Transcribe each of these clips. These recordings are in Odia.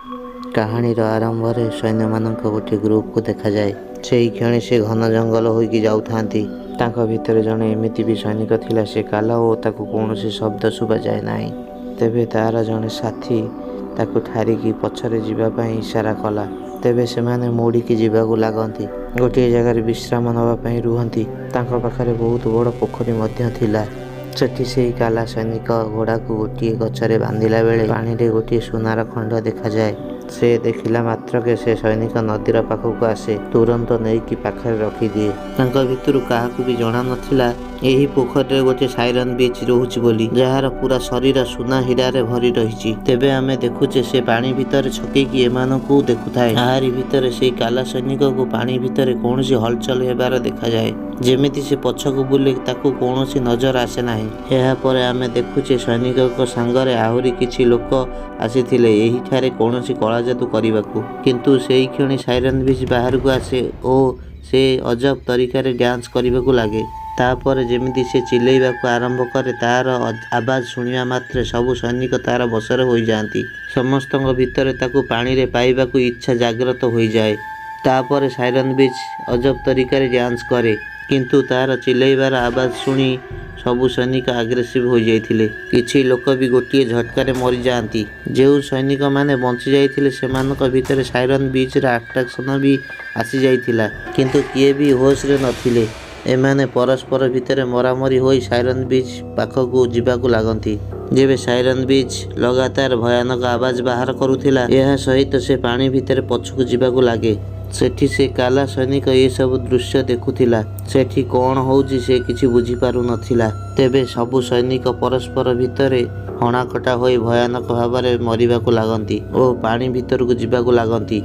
କାହାଣୀର ଆରମ୍ଭରେ ସୈନ୍ୟମାନଙ୍କ ଗୋଟିଏ ଗ୍ରୁପକୁ ଦେଖାଯାଏ। ସେହି କ୍ଷଣି ସେ ଘନ ଜଙ୍ଗଲ ହୋଇକି ଯାଉଥାନ୍ତି। ତାଙ୍କ ଭିତରେ ଜଣେ ଏମିତି ବି ସୈନିକ ଥିଲା, ସେ କାଲା ଓ ତାକୁ କୌଣସି ଶବ୍ଦ ଶୁଭାଯାଏ ନାହିଁ। ତେବେ ତାର ଜଣେ ସାଥୀ ତାକୁ ଠାରିକି ପଛରେ ଯିବା ପାଇଁ ଇଶାରା କଲା। ତେବେ ସେମାନେ ମୋଡ଼ିକି ଯିବାକୁ ଲାଗନ୍ତି। ଗୋଟିଏ ଜାଗାରେ ବିଶ୍ରାମ ନେବା ପାଇଁ ରୁହନ୍ତି। ତାଙ୍କ ପାଖରେ ବହୁତ ବଡ଼ ପୋଖରୀ ମଧ୍ୟ ଥିଲା। ସେଠି ସେହି କାଲା ସୈନିକ ଘୋଡ଼ାକୁ ଗୋଟିଏ ଗଛରେ ବାନ୍ଧିଲା ବେଳେ ପାଣିରେ ଗୋଟିଏ ସୁନାର ଖଣ୍ଡ ଦେଖାଯାଏ। ସେ ଦେଖିଲା ମାତ୍ରକେ ସେ ସୈନିକ ନଦୀର ପାଖକୁ ଆସେ, ତୁରନ୍ତ ନେଇକି ପାଖରେ ରଖିଦିଏ। ତାଙ୍କ ଭିତରୁ କାହାକୁ ବି ଜଣା ନଥିଲା ଏହି ପୋଖରୀରେ ଗୋଟିଏ ସାଇରନ୍ ବିଚ୍ ରହୁଛି ବୋଲି, ଯାହାର ପୁରା ଶରୀର ସୁନା ହୀରାରେ ଭରି ରହିଛି। ତେବେ ଆମେ ଦେଖୁଛେ ସେ ପାଣି ଭିତରେ ଛକିକି ଏମାନଙ୍କୁ ଦେଖୁଥାଏ। ଆହାରି ଭିତରେ ସେଇ କାଲା ସୈନିକକୁ ପାଣି ଭିତରେ କୌଣସି ହଲଚଲ ହେବାର ଦେଖାଯାଏ, ଯେମିତି ସେ ପଛକୁ ବୁଲେ ତାକୁ କୌଣସି ନଜର ଆସେ ନାହିଁ। ଏହାପରେ ଆମେ ଦେଖୁଛେ ସୈନିକଙ୍କ ସାଙ୍ଗରେ ଆହୁରି କିଛି ଲୋକ ଆସିଥିଲେ ଏହିଠାରେ କୌଣସି କଳାଯାଦୁ କରିବାକୁ। କିନ୍ତୁ ସେହି କ୍ଷଣି ସାଇରନ୍ ବିଚ୍ ବାହାରକୁ ଆସେ ଓ ସେ ଅଜବ ତରିକାରେ ଡ୍ୟାନ୍ସ କରିବାକୁ ଲାଗେ। ତାପରେ ଯେମିତି ସେ ଚିଲେଇବାକୁ ଆରମ୍ଭ କରେ, ତାର ଆବାଜ ଶୁଣିବା ମାତ୍ରେ ସବୁ ସୈନିକ ତାର ବଶରେ ହୋଇଯାଆନ୍ତି। ସମସ୍ତଙ୍କ ଭିତରେ ତାକୁ ପାଣିରେ ପାଇବାକୁ ଇଚ୍ଛା ଜାଗ୍ରତ ହୋଇଯାଏ। ତାପରେ ସାଇରନ୍ ବିଚ୍ ଅଜବ ତରିକାରେ ଡ୍ୟାନ୍ସ କରେ, କିନ୍ତୁ ତାର ଚିଲେଇବାର ଆବାଜ ଶୁଣି ସବୁ ସୈନିକ ଆଗ୍ରେସିଭ ହୋଇଯାଇଥିଲେ। କିଛି ଲୋକ ବି ଗୋଟିଏ ଝଟକାରେ ମରିଯାଆନ୍ତି। ଯେଉଁ ସୈନିକମାନେ ବଞ୍ଚି ଯାଇଥିଲେ ସେମାନଙ୍କ ଭିତରେ ସାଇରନ୍ ବିଚ୍ର ଆଟ୍ରାକ୍ସନ ବି ଆସିଯାଇଥିଲା, କିନ୍ତୁ କିଏ ବି ହୋସରେ ନଥିଲେ। ଏମାନେ ପରସ୍ପର ଭିତରେ ମରାମରି ହୋଇ ସାଇରନ୍ ବିଚ୍ ପାଖକୁ ଯିବାକୁ ଲାଗନ୍ତି। ଯେବେ ସାଇରନ୍ ବିଚ୍ ଲଗାତାର ଭୟାନକ ଆବାଜ ବାହାର କରୁଥିଲା, ଏହା ସହିତ ସେ ପାଣି ଭିତରେ ପଛକୁ ଯିବାକୁ ଲାଗେ। ସେଠି ସେ କାଲା ସୈନିକ ଏସବୁ ଦୃଶ୍ୟ ଦେଖୁଥିଲା। ସେଠି କଣ ହଉଛି ସେ କିଛି ବୁଝିପାରୁନଥିଲା। ତେବେ ସବୁ ସୈନିକ ପରସ୍ପର ଭିତରେ ହଣାକଟା ହୋଇ ଭୟାନକ ଭାବରେ ମରିବାକୁ ଲାଗନ୍ତି ଓ ପାଣି ଭିତରକୁ ଯିବାକୁ ଲାଗନ୍ତି।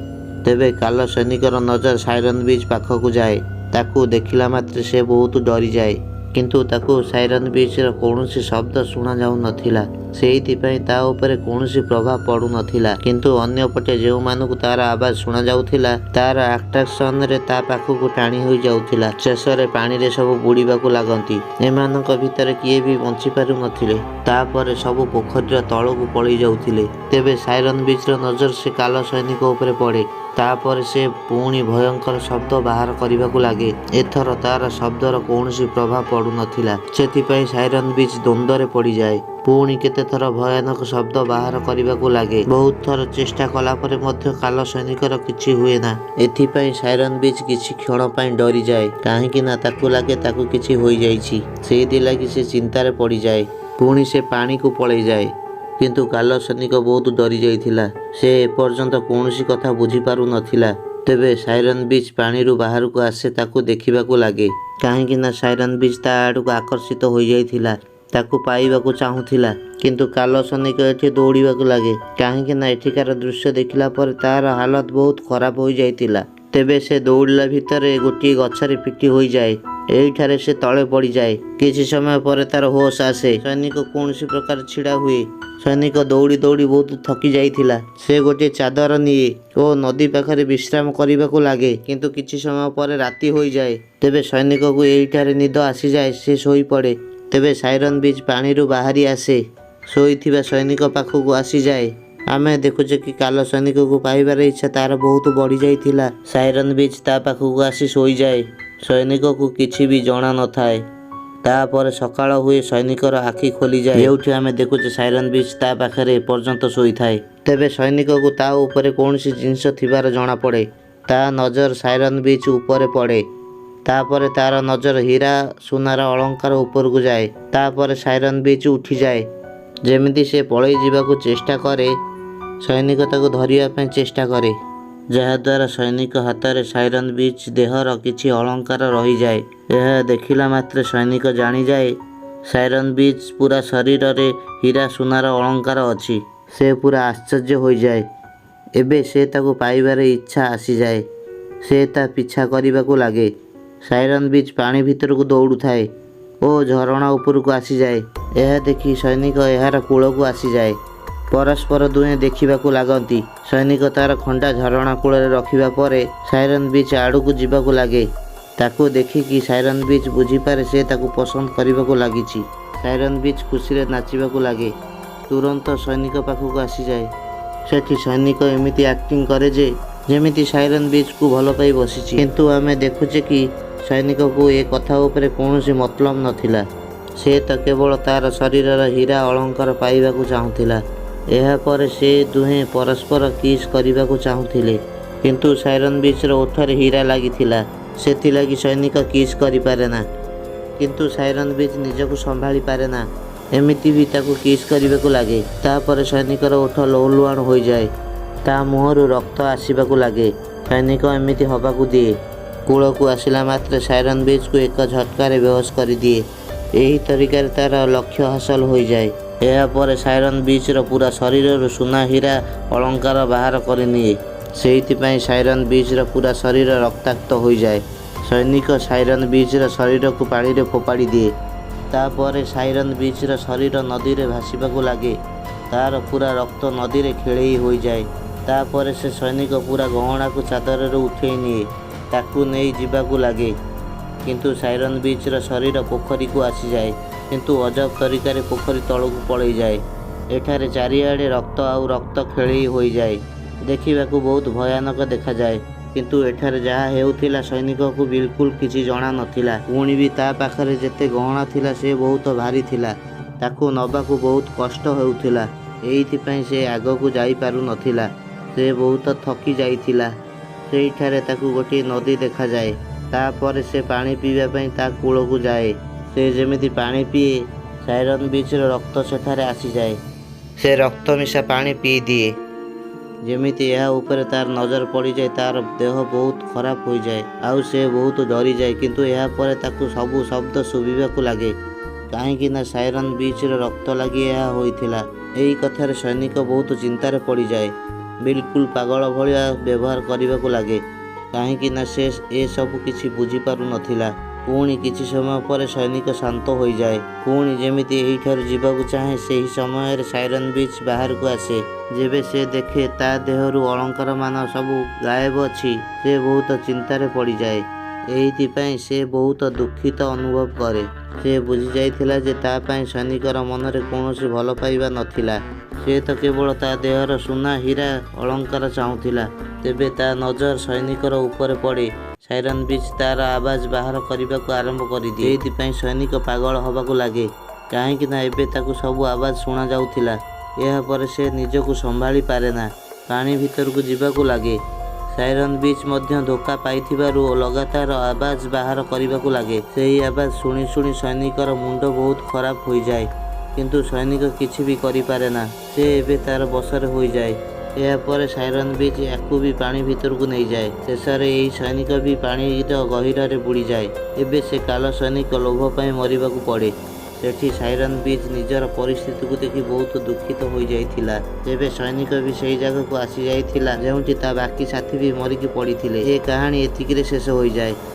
ତେବେ କାଲ ସୈନିକର ନଜର ସାଇରନ୍ ବିଚ୍ ପାଖକୁ ଯାଏ। ତାକୁ ଦେଖିଲା ମାତ୍ରେ ସେ ବହୁତ ଡରିଯାଏ, କିନ୍ତୁ ତାକୁ ସାଇରନ୍ ବିଚ୍ର କୌଣସି ଶବ୍ଦ ଶୁଣାଯାଉନଥିଲା। ସେଇଥିପାଇଁ ତା ଉପରେ କୌଣସି ପ୍ରଭାବ ପଡୁନଥିଲା। କିନ୍ତୁ ଅନ୍ୟପଟେ ଯେଉଁମାନଙ୍କୁ ତାର ଆବାଜ ଶୁଣାଯାଉଥିଲା, ତାର ଆଟ୍ରାକ୍ସନରେ ତା ପାଖକୁ ଟାଣି ହୋଇଯାଉଥିଲା। ଶେଷରେ ପାଣିରେ ସବୁ ବୁଡ଼ିବାକୁ ଲାଗନ୍ତି। ଏମାନଙ୍କ ଭିତରେ କିଏ ବି ବଞ୍ଚିପାରୁନଥିଲେ। ତାପରେ ସବୁ ପୋଖରୀର ତଳକୁ ପଳେଇ ଯାଉଥିଲେ। ତେବେ ସାଇରନ୍ ବିଚ୍ର ନଜର ସେ କାଲ ସୈନିକ ଉପରେ ପଡ଼େ। ତାପରେ ସେ ପୁଣି ଭୟଙ୍କର ଶବ୍ଦ ବାହାର କରିବାକୁ ଲାଗେ। ଏଥର ତାର ଶବ୍ଦର କୌଣସି ପ୍ରଭାବ ପଡୁନଥିଲା। ସେଥିପାଇଁ ସାଇରନ୍ ବିଚ୍ ଦ୍ୱନ୍ଦ୍ୱରେ ପଡ଼ିଯାଏ। ପୁଣି କେତେଥର ଭୟାନକ ଶବ୍ଦ ବାହାର କରିବାକୁ ଲାଗେ। ବହୁତ ଥର ଚେଷ୍ଟା କଲା ପରେ ମଧ୍ୟ କାଲ ସୈନିକର କିଛି ହୁଏ ନା। ଏଥିପାଇଁ ସାଇରନ୍ ବିଚ୍ କିଛି କ୍ଷଣ ପାଇଁ ଡରିଯାଏ, କାହିଁକି ନା ତାକୁ ଲାଗେ ତାକୁ କିଛି ହୋଇଯାଇଛି। ସେଇଥିଲାଗି ସେ ଚିନ୍ତାରେ ପଡ଼ିଯାଏ। ପୁଣି ସେ ପାଣିକୁ ପଳେଇଯାଏ। କିନ୍ତୁ କାଲ ସୈନିକ ବହୁତ ଡରି ଯାଇଥିଲା। ସେ ଏପର୍ଯ୍ୟନ୍ତ କୌଣସି କଥା ବୁଝିପାରୁନଥିଲା। ତେବେ ସାଇରନ୍ ବିଚ୍ ପାଣିରୁ ବାହାରକୁ ଆସେ, ତାକୁ ଦେଖିବାକୁ ଲାଗେ, କାହିଁକି ନା ସାଇରନ୍ ବିଚ୍ ତା ଆଡ଼କୁ ଆକର୍ଷିତ ହୋଇଯାଇଥିଲା, ତାକୁ ପାଇବାକୁ ଚାହୁଁଥିଲା। କିନ୍ତୁ କାଲ ସୈନିକ ଏଠି ଦୌଡ଼ିବାକୁ ଲାଗେ, କାହିଁକି ନା ଏଠିକାର ଦୃଶ୍ୟ ଦେଖିଲା ପରେ ତାର ହାଲତ ବହୁତ ଖରାପ ହୋଇଯାଇଥିଲା। ତେବେ ସେ ଦୌଡ଼ିଲା ଭିତରେ ଗୋଟିଏ ଗଛରେ ପିଟି ହୋଇଯାଏ। ଏଇଠାରେ ସେ ତଳେ ପଡ଼ିଯାଏ। କିଛି ସମୟ ପରେ ତାର ହୋସ ଆସେ। ସୈନିକ କୌଣସି ପ୍ରକାର ଛିଡ଼ା ହୁଏ। ସୈନିକ ଦୌଡ଼ି ଦୌଡ଼ି ବହୁତ ଥକି ଯାଇଥିଲା। ସେ ଗୋଟିଏ ଚାଦର ନିଏ ଓ ନଦୀ ପାଖରେ ବିଶ୍ରାମ କରିବାକୁ ଲାଗେ। କିନ୍ତୁ କିଛି ସମୟ ପରେ ରାତି ହୋଇଯାଏ। ତେବେ ସୈନିକକୁ ଏଇଠାରେ ନିଦ ଆସିଯାଏ, ସେ ଶୋଇପଡ଼େ। ତେବେ ସାଇରନ୍ ବିଚ୍ ପାଣିରୁ ବାହାରି ଆସେ, ଶୋଇଥିବା ସୈନିକ ପାଖକୁ ଆସିଯାଏ। ଆମେ ଦେଖୁଛେ କି କାଲ ସୈନିକକୁ ପାଇବାର ଇଚ୍ଛା ତାର ବହୁତ ବଢ଼ି ଯାଇଥିଲା। ସାଇରନ୍ ବିଚ୍ ତା ପାଖକୁ ଆସି ଶୋଇଯାଏ। ସୈନିକକୁ କିଛି ବି ଜଣା ନଥାଏ। ତାପରେ ସକାଳ ହୁଏ, ସୈନିକର ଆଖି ଖୋଲିଯାଏ, ଯେଉଁଠି ଆମେ ଦେଖୁଛେ ସାଇରନ୍ ବିଚ୍ ତା ପାଖରେ ଏପର୍ଯ୍ୟନ୍ତ ଶୋଇଥାଏ। ତେବେ ସୈନିକକୁ ତା ଉପରେ କୌଣସି ଜିନିଷ ଥିବାର ଜଣାପଡ଼େ। ତା ନଜର ସାଇରନ୍ ବିଚ୍ ଉପରେ ପଡ଼େ। ତାପରେ ତାର ନଜର ହୀରା ସୁନାର ଅଳଙ୍କାର ଉପରକୁ ଯାଏ। ତାପରେ ସାଇରନ୍ ବିଚ୍ ଉଠିଯାଏ। ଯେମିତି ସେ ପଳେଇ ଯିବାକୁ ଚେଷ୍ଟା କରେ, ସୈନିକ ତାକୁ ଧରିବା ପାଇଁ ଚେଷ୍ଟା କରେ, ଯାହାଦ୍ୱାରା ସୈନିକ ହାତରେ ସାଇରନ୍ ବିଚ୍ ଦେହର କିଛି ଅଳଙ୍କାର ରହିଯାଏ। ଏହା ଦେଖିଲା ମାତ୍ରେ ସୈନିକ ଜାଣିଯାଏ ସାଇରନ୍ ବିଚ୍ ପୁରା ଶରୀରରେ ହୀରା ସୁନାର ଅଳଙ୍କାର ଅଛି। ସେ ପୁରା ଆଶ୍ଚର୍ଯ୍ୟ ହୋଇଯାଏ। ଏବେ ସେ ତାକୁ ପାଇବାର ଇଚ୍ଛା ଆସିଯାଏ। ସେ ତା ପିଛା କରିବାକୁ ଲାଗେ। ସାଇରନ୍ ବିଚ୍ ପାଣି ଭିତରକୁ ଦୌଡ଼ୁଥାଏ ଓ ଝରଣା ଉପରକୁ ଆସିଯାଏ। ଏହା ଦେଖି ସୈନିକ ଏହାର କୂଳକୁ ଆସିଯାଏ। ପରସ୍ପର ଦୁହେଁ ଦେଖିବାକୁ ଲାଗନ୍ତି। ସୈନିକ ତାର ଖଣ୍ଡା ଝରଣା କୂଳରେ ରଖିବା ପରେ ସାଇରନ୍ ବିଚ୍ ଆଡ଼କୁ ଯିବାକୁ ଲାଗେ। ତାକୁ ଦେଖିକି ସାଇରନ୍ ବିଚ୍ ବୁଝିପାରେ ସେ ତାକୁ ପସନ୍ଦ କରିବାକୁ ଲାଗିଛି। ସାଇରନ୍ ବିଚ୍ ଖୁସିରେ ନାଚିବାକୁ ଲାଗେ। ତୁରନ୍ତ ସୈନିକ ପାଖକୁ ଆସିଯାଏ। ସେଠି ସୈନିକ ଏମିତି ଆକ୍ଟିଂ କରେ ଯେ ଯେମିତି ସାଇରନ୍ ବିଚ୍କୁ ଭଲ ପାଇ ବସିଛି। କିନ୍ତୁ ଆମେ ଦେଖୁଛେ କି ସୈନିକକୁ ଏ କଥା ଉପରେ କୌଣସି ମତଲବ ନଥିଲା। ସେ ତ କେବଳ ତାର ଶରୀରର ହୀରା ଅଳଙ୍କାର ପାଇବାକୁ ଚାହୁଁଥିଲା। ଏହାପରେ ସେ ଦୁହେଁ ପରସ୍ପର କିସ୍ କରିବାକୁ ଚାହୁଁଥିଲେ, କିନ୍ତୁ ସାଇରନ୍ ବିଚ୍ର ଓଠରେ ହୀରା ଲାଗିଥିଲା, ସେଥିଲାଗି ସୈନିକ କିସ୍ କରିପାରେ ନା। କିନ୍ତୁ ସାଇରନ୍ ବିଚ୍ ନିଜକୁ ସମ୍ଭାଳି ପାରେ ନା, ଏମିତି ବି ତାକୁ କିସ୍ କରିବାକୁ ଲାଗେ। ତାପରେ ସୈନିକର ଓଠ ଲହୁଲୁହାଣ ହୋଇଯାଏ, ତା ମୁହଁରୁ ରକ୍ତ ଆସିବାକୁ ଲାଗେ। ସୈନିକ ଏମିତି ହବାକୁ ଦିଏ। କୂଳକୁ ଆସିଲା ମାତ୍ରେ ସାଇରନ୍ ବିଚ୍କୁ ଏକ ଝଟକାରେ ବେହୋସ କରିଦିଏ। ଏହି ତରିକାରେ ତାର ଲକ୍ଷ୍ୟ ହାସଲ ହୋଇଯାଏ। ଏହାପରେ ସାଇରନ୍ ବିଚ୍ର ପୁରା ଶରୀରରୁ ସୁନା, ହୀରା ଅଳଙ୍କାର ବାହାର କରିନିଏ। ସେଇଥିପାଇଁ ସାଇରନ୍ ବିଚ୍ର ପୁରା ଶରୀର ରକ୍ତାକ୍ତ ହୋଇଯାଏ। ସୈନିକ ସାଇରନ୍ ବିଚ୍ର ଶରୀରକୁ ପାଣିରେ ଫୋପାଡ଼ି ଦିଏ। ତାପରେ ସାଇରନ୍ ବିଚ୍ର ଶରୀର ନଦୀରେ ଭାସିବାକୁ ଲାଗେ। ତାର ପୁରା ରକ୍ତ ନଦୀରେ ଖେଳେଇ ହୋଇଯାଏ। ତାପରେ ସେ ସୈନିକ ପୁରା ଗହଣାକୁ ଚାଦରରେ ଉଠେଇ ନିଏ, ତାକୁ ନେଇ ଯିବାକୁ ଲାଗେ। କିନ୍ତୁ ସାଇରନ୍ ବିଚ୍ର ଶରୀର ପୋଖରୀକୁ ଆସିଯାଏ, କିନ୍ତୁ ଅଜବ ତରିକାରେ ପୋଖରୀ ତଳକୁ ପଳେଇଯାଏ। ଏଠାରେ ଚାରିଆଡ଼େ ରକ୍ତ ଆଉ ରକ୍ତ ଖେଳେଇ ହୋଇଯାଏ। ଦେଖିବାକୁ ବହୁତ ଭୟାନକ ଦେଖାଯାଏ। କିନ୍ତୁ ଏଠାରେ ଯାହା ହେଉଥିଲା, ସୈନିକକୁ ବିଲକୁଲ କିଛି ଜଣା ନଥିଲା। ପୁଣି ବି ତା ପାଖରେ ଯେତେ ଗହଣା ଥିଲା, ସେ ବହୁତ ଭାରି ଥିଲା, ତାକୁ ନବାକୁ ବହୁତ କଷ୍ଟ ହେଉଥିଲା। ଏଇଥିପାଇଁ ସେ ଆଗକୁ ଯାଇପାରୁନଥିଲା। ସେ ବହୁତ ଥକି ଯାଇଥିଲା। ସେଇଠାରେ ତାକୁ ଗୋଟିଏ ନଦୀ ଦେଖାଯାଏ। ତାପରେ ସେ ପାଣି ପିଇବା ପାଇଁ ତା କୂଳକୁ ଯାଏ। ସେ ଯେମିତି ପାଣି ପିଏ, ସାଇରନ୍ ବିଚ୍ର ରକ୍ତ ସେଠାରେ ଆସିଯାଏ। ସେ ରକ୍ତ ମିଶା ପାଣି ପିଇଦିଏ। ଯେମିତି ଏହା ଉପରେ ତାର ନଜର ପଡ଼ିଯାଏ, ତାର ଦେହ ବହୁତ ଖରାପ ହୋଇଯାଏ ଆଉ ସେ ବହୁତ ଡରିଯାଏ। କିନ୍ତୁ ଏହାପରେ ତାକୁ ସବୁ ଶବ୍ଦ ଶୁଭିବାକୁ ଲାଗେ, କାହିଁକି ନା ସାଇରନ୍ ବିଚ୍ର ରକ୍ତ ଲାଗି ଏହା ହୋଇଥିଲା। ଏହି କଥାରେ ସୈନିକ ବହୁତ ଚିନ୍ତାରେ ପଡ଼ିଯାଏ। ବିଲକୁଲ ପାଗଳ ଭଳିଆ ବ୍ୟବହାର କରିବାକୁ ଲାଗେ, କାହିଁକି ନା ସେ ଏସବୁ କିଛି ବୁଝିପାରୁନଥିଲା। ପୁଣି କିଛି ସମୟ ପରେ ସୈନିକ ଶାନ୍ତ ହୋଇଯାଏ। ପୁଣି ଯେମିତି ଏହିଠାରୁ ଯିବାକୁ ଚାହେଁ, ସେହି ସମୟରେ ସାଇରନ୍ ବିଚ୍ ବାହାରକୁ ଆସେ। ଯେବେ ସେ ଦେଖେ ତା ଦେହରୁ ଅଳଙ୍କାରମାନ ସବୁ ଗାୟବ ଅଛି, ସେ ବହୁତ ଚିନ୍ତାରେ ପଡ଼ିଯାଏ। ଏଇଥିପାଇଁ ସେ ବହୁତ ଦୁଃଖିତ ଅନୁଭବ କରେ। ସେ ବୁଝିଯାଇଥିଲା ଯେ ତା ପାଇଁ ସୈନିକର ମନରେ କୌଣସି ଭଲ ପାଇବା ନଥିଲା। ସେ ତ କେବଳ ତା ଦେହର ସୁନା, ହୀରା ଅଳଙ୍କାର ଚାହୁଁଥିଲା। ତେବେ ତା ନଜର ସୈନିକର ଉପରେ ପଡ଼େ। ସାଇରନ୍ ବିଚ୍ ତାର ଆବାଜ ବାହାର କରିବାକୁ ଆରମ୍ଭ କରିଦିଏ। ସେଇଥିପାଇଁ ସୈନିକ ପାଗଳ ହବାକୁ ଲାଗେ, କାହିଁକି ନା ଏବେ ତାକୁ ସବୁ ଆବାଜ ଶୁଣାଯାଉଥିଲା। ଏହାପରେ ସେ ନିଜକୁ ସମ୍ଭାଳି ପାରେନା, ପାଣି ଭିତରକୁ ଯିବାକୁ ଲାଗେ। ସାଇରନ୍ ବିଚ୍ ମଧ୍ୟ ଧୋକା ପାଇଥିବାରୁ ଲଗାତାର ଆବାଜ ବାହାର କରିବାକୁ ଲାଗେ। ସେହି ଆବାଜ ଶୁଣି ଶୁଣି ସୈନିକର ମୁଣ୍ଡ ବହୁତ ଖରାପ ହୋଇଯାଏ। କିନ୍ତୁ ସୈନିକ କିଛି ବି କରିପାରେନା। ସେ ଏବେ ତାର ବଶରେ ହୋଇଯାଏ। ଏହାପରେ ସାଇରନ୍ ବିଚ୍ ୟାକୁ ବି ପାଣି ଭିତରକୁ ନେଇଯାଏ। ଶେଷରେ ଏହି ସୈନିକ ବି ପାଣିର ଗହୀରରେ ବୁଡ଼ିଯାଏ। ଏବେ ସେ କାଲ ସୈନିକ ଲୋଭ ପାଇଁ ମରିବାକୁ ପଡ଼େ। ସେଠି ସାଇରନ୍ ବିଚ୍ ନିଜର ପରିସ୍ଥିତିକୁ ଦେଖି ବହୁତ ଦୁଃଖିତ ହୋଇଯାଇଥିଲା। ତେବେ ସୈନିକ ବି ସେହି ଜାଗାକୁ ଆସିଯାଇଥିଲା, ଯେଉଁଠି ତା ବାକି ସାଥୀ ବି ମରିକି ପଡ଼ିଥିଲେ। ଏ କାହାଣୀ ଏତିକିରେ ଶେଷ ହୋଇଯାଏ।